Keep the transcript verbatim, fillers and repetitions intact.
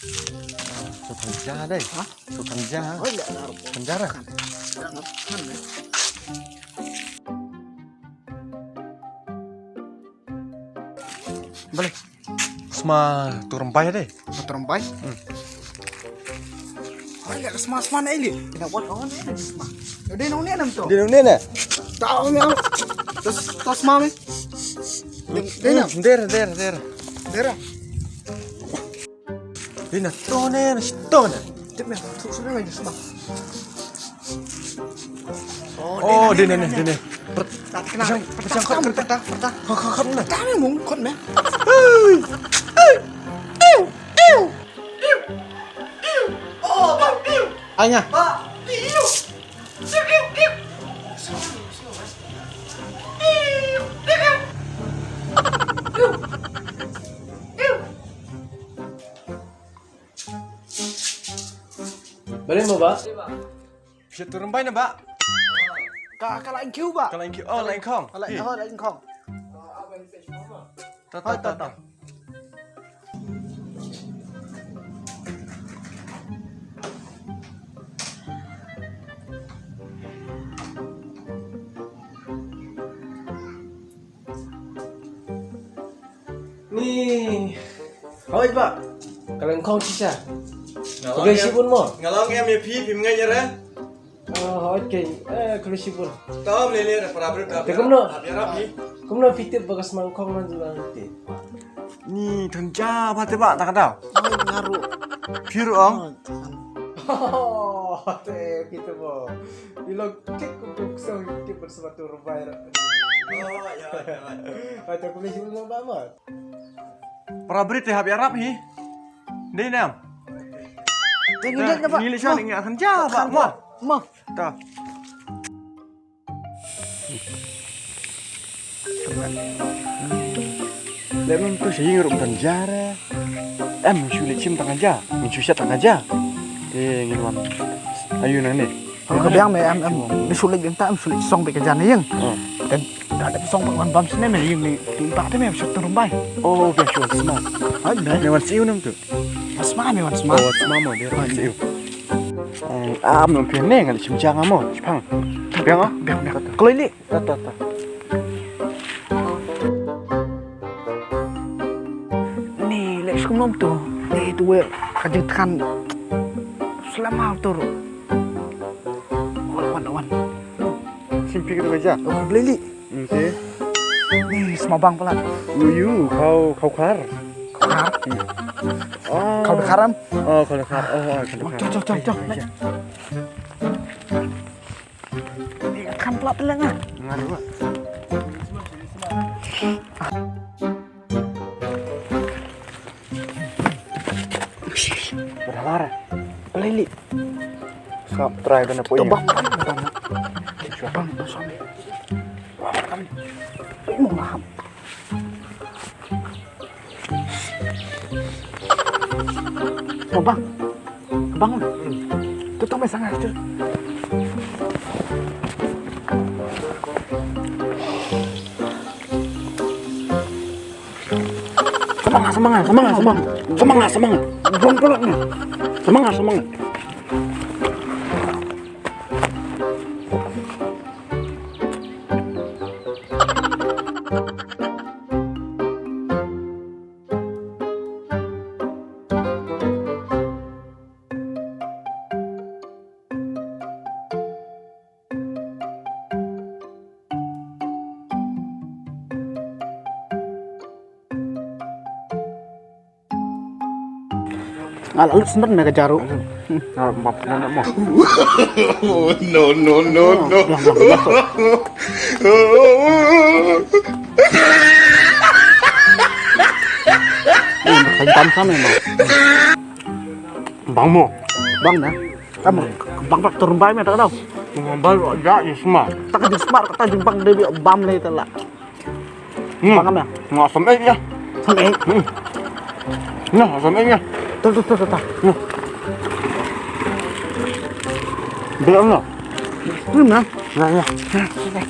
Sa tang ja dei. Ha? Sa tang ja. Oh, ïa, ïa. Tang ja. Balei? Sma tu rymbai dei. Tu rymbai? Hmm. Ai, la sma sma na ili. Na wat on na sma. Dei na une nam tu. Dei na une na. Ta on ya. Tas tas sma me. Dei na. Hmm, dei, dei, dei. Dei na. Dei na, to ne, na to ne. Tip ne, tu sudah lagi sma. Oh, dei ne, dei ne. Pyrshang, pyrshang, pyrshang, pyrshang. Khot, khot, khot ne. Ta ne mung, khot ne. Ai nga. Balei mo ba? Phi tu rymbai na ba? Ka ka la kiew ba? Ka la kiew. Oh, la khong. Ka la, oh, la khong. Ta ta ta ta. Ni. Hoi ba. Ka la khong shisha. Nga long em. Shibun mo. Nga long em ïa phi, phim ngeit ïa re. Oh, hoi ke. Eh, ka la shibun. Tam le le para brit. Te kumno? Ap ïarap hi. Kumno phi tip ba ka sma khong man ju la te. Ni tang ja ba te ba ta ka da. Hoi nga ruh. Phi ruh ong. Oh, te phi te bo. Ilo kik ku ku so kik bersama tu rubai. Oh, ya ya. Ai te ka la shibun ba ma. Para brit te hap ïarap hi. Dei nam. Te ngi dei na ba. Ngi leh sha ngi akan ja ba mo. Mo. Ta. Leh mem tu sha ïing ruh tang ja re. Em shu leh chim tang ja. Shu sha tang ja. Te ngi wan. Ayu nang ne. Ka biang me em em. Ni shu leh biang ta em shu leh song be ka jan ïing. Te da da song be wan bam sne me ïing ni tu ta te me shu tu rymbai. Oh, biang shu wan sma. Ai ne. Me wan siew nam tu. Wan sma me wan sma. Oh, wan sma mo de wan siew. Am nam phi ne ngan chim jang mo. Chipang. Biang ah. Biang biang. Kloi li. Ta ta ta. Ni leh skum nom tu. Ni tu we ka jingthan. Selama tu. Wan wan wan. Sim pikir aja. Oh, beli li. Oke. Ni sma bang pala. Uyu, kau kau kar. Kau kar. Oh. Kau karam. Oh, kau kar. Oh, kau kar. Cok cok cok cok. Kan plat telang ah. Ngar ba. Berhalar. Pelili. Sap try dan apa ya? Bang, bang, bang. Bang, bang, suami. Wah, kami. Ini mahal. Oh, bang. Bang. Tuh, tuh, mesang aja. Semangat, semangat, semangat, semangat. Semangat, semangat. Belum peluk nih. Semangat, semangat. Nga la lut sendok na ka jaru. Nga bap na mo. No, no, no, no. Bang, bang, bang. Bang, bang, bang. Bang mo. Bang na. Kamu bang bak turun bai me tak tahu. Bang bak ya isma. Tak jing smart tak jing bang debi bam le tala. Hmm. Bang kam ya? Nga sam eh ya. Sam eh. Hmm. Nah, sam eh ya. Tuh tuh tuh tuh. Nah. Belum lah. Belum lah. Nah, ya. Nah, sudah.